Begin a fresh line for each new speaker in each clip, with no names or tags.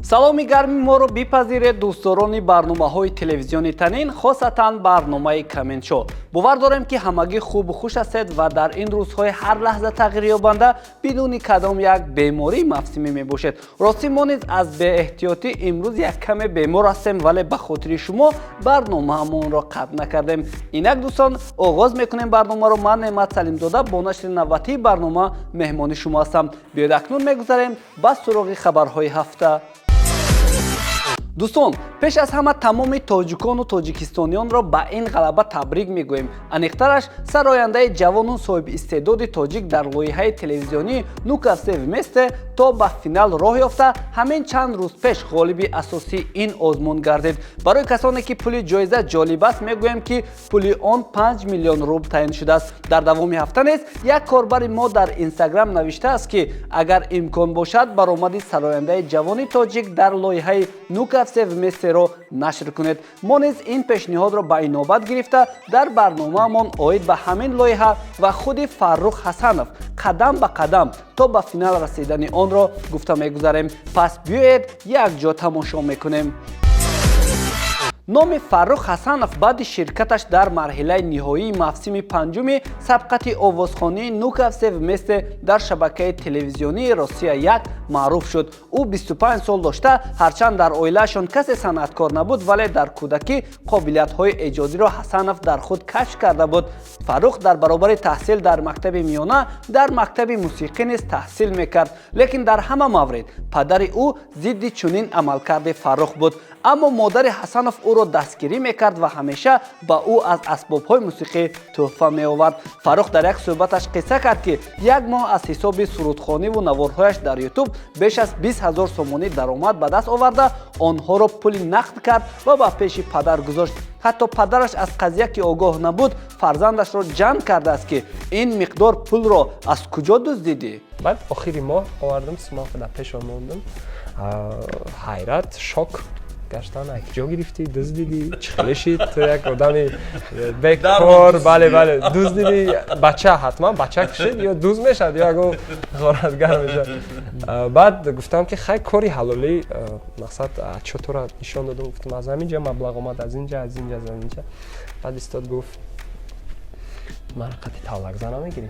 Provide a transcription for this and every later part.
Саломи гарми моро бипазиред, дӯстдорони барномаҳои телевизиони Танин, хосатан барномаи Комментшоу. Бовар дорем, ки ҳамагӣ хубу хуш ҳастед ва дар ин рӯзҳои ҳар лаҳза тағйирёбанда бидуни кадом як бемории мавсимӣ мебошед. Ростӣ, мо низ аз беэҳтиётӣ имрӯз як каме бемор ҳастем, вале ба хотири шумо барномаамонро қатъ накардем. Инак, дӯстон, оғоз мекунем барномаро. Ман, Неъмат Салимзода, бо нашри навбатии барнома меҳмони шумо ҳастам. Биёед, акнун мегузарем ба суроғи хабарҳои ҳафта. Дӯстон, пеш аз ҳама тамоми тоҷикону тоҷикистониёнро ба ин ғалаба табрик мегӯем. Аниқтараш, сарояндаи ҷавону соҳиби истеъдоди тоҷик дар лоиҳаи телевизионии «Ну-ка, все вместе» то ба финал роҳ ёфта, ҳамин чанд рӯз пеш ғолиби асосии ин озмун гардид. Барои касоне, ки пули ҷоиза ҷолиб аст, мегӯем, ки пули он 5 миллион рубл таъин шудааст. Дар давоми ҳафта низ як корбари мо дар Инстаграм навиштааст, ки агар имкон бошад, баромади сарояндаи ҷавони тоҷик дар лоиҳаи «Ну-ка, все вместе» ро нашр кунед. Мо низ ин пешниҳодро ба инобат гирифта, дар барномаамон оид ба ҳамин лоиҳа ва худи Фаррух Ҳасанов қадам ба қадам то ба финал расидани онро гуфта мегузарем. Пас биёед, якҷо тамошо мекунем. Номи Фаррух Ҳасанов баъди ширкаташ дар марҳилаи ниҳоии мавсими панҷуми сабқати овозхонии «Ну-ка, все вместе» дар шабакаи телевизионии Россия 1 маъруф шуд. Ӯ 25 сол дошта, ҳарчанд дар оилаашон касе санъаткор набуд, вале дар кӯдакӣ қобилиятҳои эҷодиро Ҳасанов дар худ кашф карда буд. Фаррух дар баробари таҳсил дар мактаби миёна дар мактаби мусиқӣ низ таҳсил мекард, лекин дар ҳама маврид падари ӯ зидди чунин амалкарди Фаррух буд. Аммо модари Ҳасанов ӯро дастгирӣ мекард ва ҳамеша ба ӯ аз асбобҳои мусиқӣ тӯҳфа меовард. Фаррух дар як суҳбаташ қисса кард, ки як моҳ аз ҳисоби сурудхониву наворҳояш дар Ютуб беш аз 20 000 сомонӣ даромад ба даст оварда, онҳоро пули нақд кард ва ба пеши падар гузошт. Ҳатто падараш аз қазия ки огоҳ набуд, фарзандашро ҷанг кардааст, ки ин миқдор пулро аз куҷо дуздидӣ?
Баъд охири моҳ овардам, сумақа дар пешон мондам. Ҳайрат, шок гаштан: ҷо гирифтӣ, дуздидӣ, чӣ хеле шид? Ту як одами бекор, бале, дуздидӣ. Бача ҳатман бача кушид, ё дуз мешавад, ё ягон ғоратгар мешавад. Баъд гуфтам, ки хай, кори ҳалолӣ, мақсад, отчётора нишон додам, гуфтам, аз ҳамин ҷа маблағ омад, аз ин ҷа, аз ин ҷа, аз ин ҷа. Баъд истод, гуфт: «Ман қати тавлакзана мегирӣ?»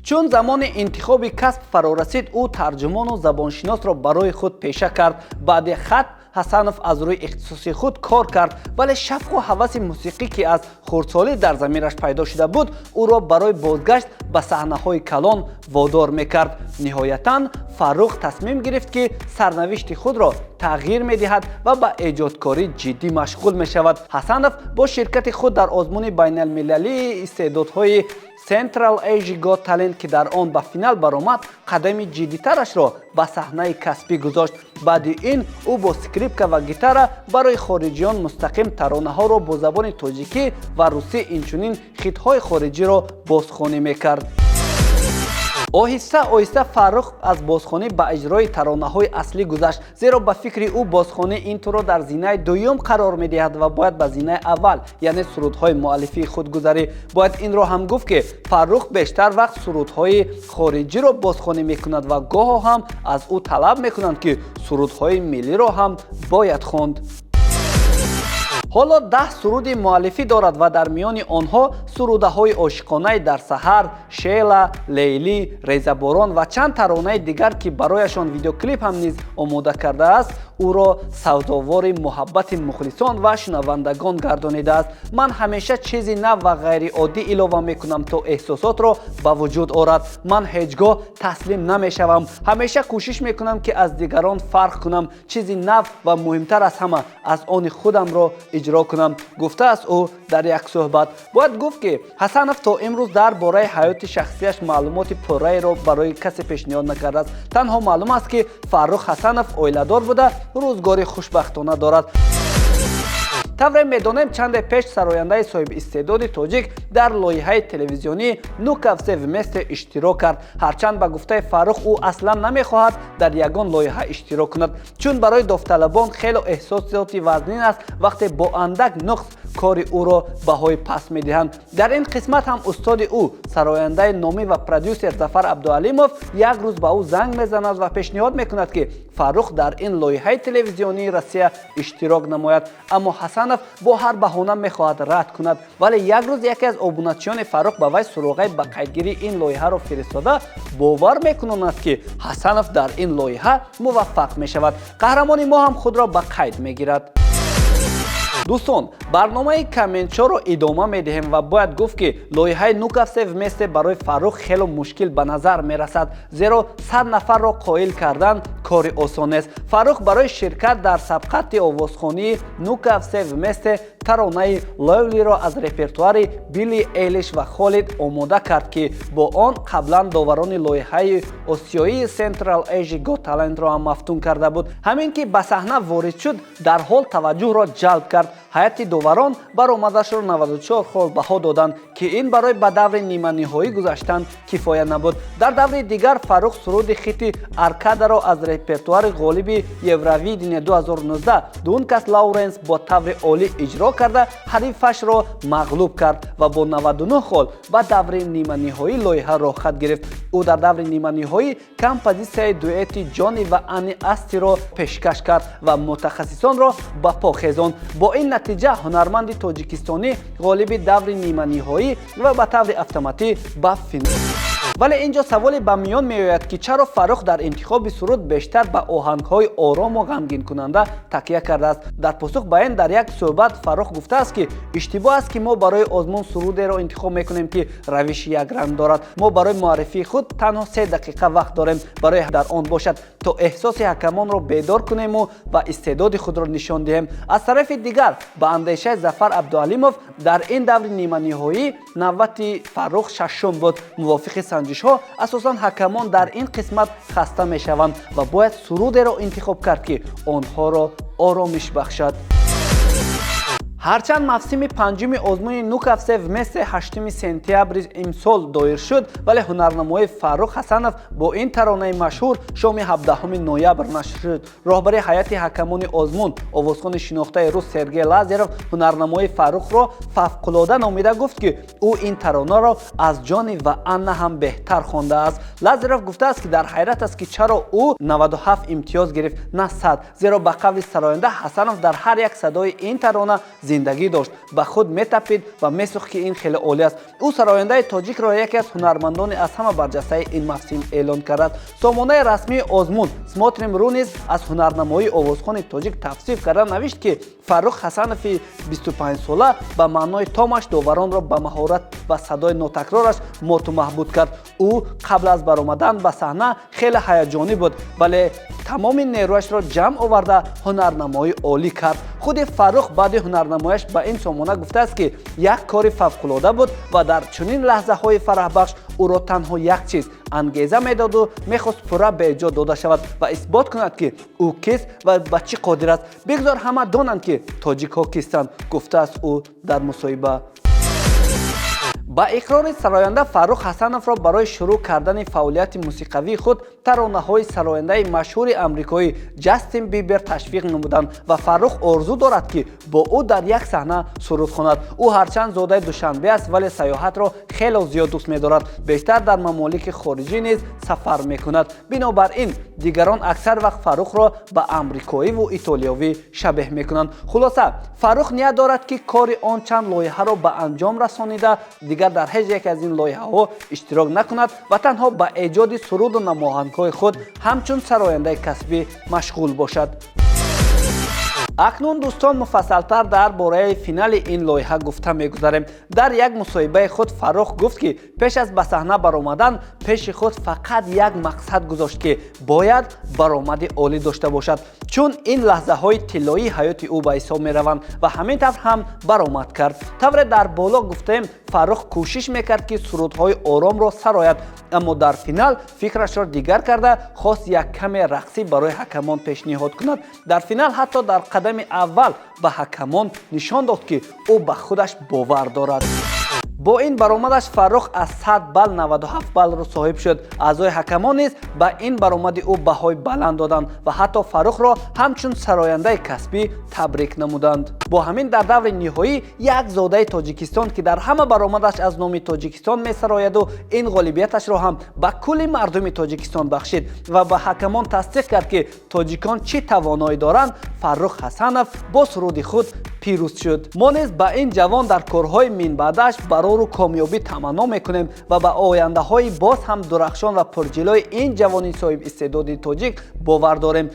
Чун замони интихоби касб фаро расид, ӯ тарҷумону забоншиносро барои худ пеша кард. Баъди хатм Ҳасанов аз рӯи ихтисоси худ кор кард, вале шавқу ҳаваси мусиқӣ, ки аз хурдсолӣ дар замираш пайдо шуда буд, ӯро барои бозгашт ба саҳнаҳои калон водор мекард. Ниҳоятан Фаррух тасмим гирифт, ки сарнавишти худро тағйир медиҳад ва ба эҷодкорӣ ҷиддӣ машғул мешавад. Ҳасанов бо ширкати худ дар озмуни байналмилалии истеъдодҳои Central Asia Got Talent, ки дар он ба финал баромад, қадами ҷиддитарашро ба саҳнаи касбӣ гузошт. Баъди ин ӯ бо скрипка ва гитара барои хориҷиён мустақим таронаҳоро бо забони тоҷикӣ ва русӣ, инчунин хитҳои хориҷиро бозхонӣ мекард. Оҳиста оҳиста Фаррух аз бозхонӣ ба иҷрои таронаҳои аслӣ гузашт, зеро ба фикри ӯ бозхонӣ ин туро дар зинаи дуюм қарор медиҳад ва бояд ба зинаи аввал, яъне сурудҳои муаллифии худ, гузарӣ. Бояд инро ҳам гуфт, ки Фаррух бештар вақт сурудҳои хориҷиро бозхонӣ мекунад ва гоҳо ҳам аз ӯ талаб мекунанд, ки сурудҳои миллиро ҳам бояд хонд. Ҳоло 10 суруди муаллифӣ дорад ва дар миёни онҳо сурудаҳои ошиқонаи «Дар саҳар», «Шела», «Лейлӣ», «Резаборон» ва чанд таронаи дигар, ки барояшон видеоклип ҳам низ омода кардааст, ӯро сазовори муҳаббати мухлисон ва шунавандагон гардонидааст. «Ман ҳамеша чизи нав ва ғайриоддӣ илова мекунам, то эҳсосотро ба вуҷуд орад. Ман ҳеҷ гоҳ таслим намешавам. Ҳамеша кӯшиш мекунам, ки аз дигарон фарқ кунам, чизи нав ва муҳимтар аз ҳама, аз они худамро иҷро кунам», гуфтааст ӯ дар як суҳбат. Бояд гуфт, ки Ҳасанов то имрӯз дар бораи ҳаёти шахсияш маълумоти пурраеро барои касе пешниҳод накардааст. Танҳо маълум аст, ки Фаррух Ҳасанов оиладор буда, рӯзгори хушбахтона дорад. Тавре медонем, чанде пеш сарояндаи соҳибистеъдоди тоҷик дар лоиҳаи телевизионии «Ну-ка, все вместе» иштирок кард. Ҳарчанд, ба гуфтаи Фаррух, ӯ аслан намехоҳад дар ягон лоиҳа иштирок кунад, чун барои довталабон хело эҳсосоти вазнин аст, вақте бо андак нуқс кори ӯро баҳои паст медиҳанд. Дар ин қисмат ҳам устоди ӯ Сарояндаи номӣ ва продюсер Зафар Абдуалимов як рӯз ба ӯ занг мезанад ва пешниҳод мекунад, ки Фаррух дар ин лоиҳаи телевизионии Россия иштирок намояд. Аммо Ҳасанов бо ҳар баҳона мехоҳад рад кунад. Вале як рӯз яке аз обуначиёни Фаррух ба вай суроғаи ба қайдгирии ин лоиҳаро фиристода, бовар мекунонад, ки Ҳасанов дар ин лоиҳа муваффақ мешавад. Қаҳрамони мо ҳам худро ба қайд мегирад. Дӯстон, барномаи комментшоро идома медиҳем ва бояд гуфт, ки лоиҳаи «Ну-ка, все вместе» барои Фаррух хело мушкил ба назар мерасад, зеро 100 нафарро қоил кардан кори осон нест. Фаррух барои ширкат дар сабқати овозхонии «Ну-ка, все вместе» таронаи Lovely ро аз репертуари Билли Эйлиш ва Холид омода кард, ки бо он қаблан доварони лоиҳаи осиёии Central Asia Got Talent ро ҳам мафтун карда буд. Ҳамин ки ба саҳна ворид шуд, дарҳол таваҷҷӯҳро ҷалб кард. Ҳайати доварон баромадашро 94 хол баҳо доданд, ки ин барои ба даври ниманиҳоӣ гузаштан кифоя набуд. Дар даври дигар Фаррух суруди хити Аркадаро аз репертуари ғолиби Евровидение 2019 Дункан Лоуренс бо таври олӣ иҷро карда, ҳарифашро мағлуб кард ва бо 99 хол ба даври ниманиҳоии лоиҳа роҳхат гирифт. Ӯ дар даври ниманиҳоӣ композитсияи дуэти Ҷони ва Ани Астиро пешкаш кард ва мутахассисонро ба по хезонд. Бо ин натиҷа ҳунарманди тоҷикистонӣ ғолиби даври ниманиҳоӣ ва ба таври автоматӣ ба финал. Вале ин ҷо саволе ба миён меояд, ки чаро Фаррух дар интихоби суруд бештар ба оҳангҳои орому ғамгинкунанда такя кардааст. Дар посух ба ин дар як суҳбат Фаррух гуфтааст, ки иштибоҳ аст, ки мо барои озмун сурудеро интихоб мекунем, ки равиши якранг дорад. Мо барои муаррифии худ танҳо 3 дақиқа вақт дорем. Барои дар он бошад, то эҳсоси ҳакамонро бедор кунему ва истеъдоди худро нишон диҳем. Аз тарафи дигар, ба андешаи Зафар Абдуалимов, дар ин даври ниманиҳоӣ навбати Фаррух шашум буд. Мувофиқи санҷишҳо, асосан ҳакамон дар ин қисмат хаста мешаванд ва бояд сурудеро интихоб кард, ки онҳоро оромиш бахшад. Ҳарчанд мавсими панҷуми озмуни «Ну-ка, все вместе» 8 сентябри имсол доир шуд, вале ҳунарнамоии Фаррух Ҳасанов бо ин таронаи машҳур шоми 17 ноябр нашр шуд. Роҳбари ҳайати ҳакамони озмун, овозхони шинохтаи рус Сергей Лазарев, ҳунарнамоии Фаррухро фавқулода номида гуфт, ки ӯ ин таронаро аз Ҷони ва Анна ҳам беҳтар хондааст. Лазарев гуфтааст, ки дар ҳайрат аст, ки чаро ӯ 97 имтиёз гирифт, на 100, зеро ба қавли сароянда Ҳасанов дар ҳар як садои ин тарона зиндагӣ дошт, ба худ метапид ва месӯхт, ки ин хеле олӣ аст. Ӯ сарояндаи тоҷикро яке аз ҳунармандони аз ҳама барҷастаи ин мавсим эълон кардааст. Сомонаи расмии озмун Смотрим ру низ аз ҳунарнамоии овозхони тоҷик тавсиф карда навишт, ки Фаррух Ҳасанови 25-сола ба маънои томаш доваронро ба маҳорат ва садои нотакрораш моту маҳбуд кард. Ӯ қабл аз баромадан ба саҳна хеле ҳаяҷонӣ буд, вале тамоми нерӯяшро ҷамъ оварда, ҳунарнамоӣ олӣ кард. Худи Фаррух баъди ҳунарнамояш ба ин сомона гуфтааст, ки як кори фавқулода буд ва дар чунин лаҳзаҳои фараҳбахш ӯро танҳо як чиз ангеза медоду мехост пурра беэҷод дода шавад ва исбот кунад, ки ӯ кист ва ба чӣ қодир аст. Бигзор ҳама донанд, ки тоҷикҳо кистанд, гуфтааст ӯ дар мусоҳиба. Ба иқрори сароянда, Фаррух Ҳасановро барои шурӯъ кардани фаъолияти мусиқавии худ таронаҳои сарояндаи машҳури амрикоӣ Ҷастин Бибер ташвиқ намуданд ва Фаррух орзу дорад, ки бо ӯ дар як саҳна суруд хонад. Ӯ ҳарчанд зодаи Душанбе аст, вале сайёҳатро хело зиёд дӯст медорад. Бештар дар мамолики хориҷӣ низ сафар мекунад. Бинобар ин дигарон аксар вақт Фаррухро ба амрикоиву итолиёвӣ шабеҳ мекунанд. Хулоса, Фаррух ният дорад, ки кори он чанд лоиҳаро ба анҷом расонида, дигар дар ҳеҷ яке аз ин лоиҳаҳо иштирок накунад ва танҳо ба эҷоди суруду намоҳангҳои худ ҳамчун сарояндаи касбӣ машғул бошад. Акнун, дӯстон, муфассалтар дар бораи финали ин лоиҳа гуфта мегузарем. Дар як мусоҳибаи худ Фаррух гуфт, ки пеш аз ба саҳна баромадан пеши худ фақат як мақсад гузошт, ки бояд баромади олӣ дошта бошад, чун ин лаҳзаҳои тиллоии ҳаёти ӯ ба ҳисоб мераванд, ва ҳамин тавр ҳам баромад кард. Тавре дар боло гуфтаем, Фаррух кӯшиш мекард, ки сурудҳои оромро сарояд, аммо дар финал фикрашро дигар карда, хост як каме рақсӣ барои ҳакамон пешниҳод кунад. Дар финал ҳатто дар қадами аввал ба ҳакамон нишон дод, ки ӯ ба худаш бовар дорад. Бо ин баромадаш Фаррух аз 100 балл 97 баллро соҳиб шуд. Аъзои ҳакамон низ ба ин баромади ӯ баҳои баланд доданд ва ҳатто Фаррухро ҳамчун сарояндаи касбӣ табрик намуданд. Бо ҳамин дар даври ниҳоӣ як зодаи Тоҷикистон, ки дар ҳама баромадаш аз номи Тоҷикистон месарояду ин ғолибияташро ҳам ба кулли мардуми Тоҷикистон бахшид ва ба ҳакамон тасдиқ кард, ки тоҷикон чӣ тавоноӣ доранд, Фаррух Ҳасанов бо суруди худ пирӯз шуд. Мо низ ба ин ҷавон дар корҳои минбаъдааш барору комёбӣ таманно мекунем ва ба ояндаҳои боз ҳам дурахшон ва пурҷилои ин ҷавони соҳибистеъдоди тоҷик бовар дорем.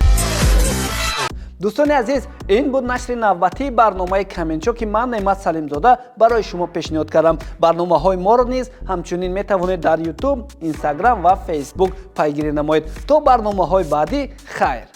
Дӯстони азиз, ин буд нашри навбатии барномаи Каменчо, ки ман, Неъмат Салимзода, барои шумо пешниҳод кардам. Барномаҳои моро низ ҳамчунин метавонед дар Ютуб, Инстаграм ва Фейсбук пайгирӣ намоед. То барномаҳои баъдӣ, хайр.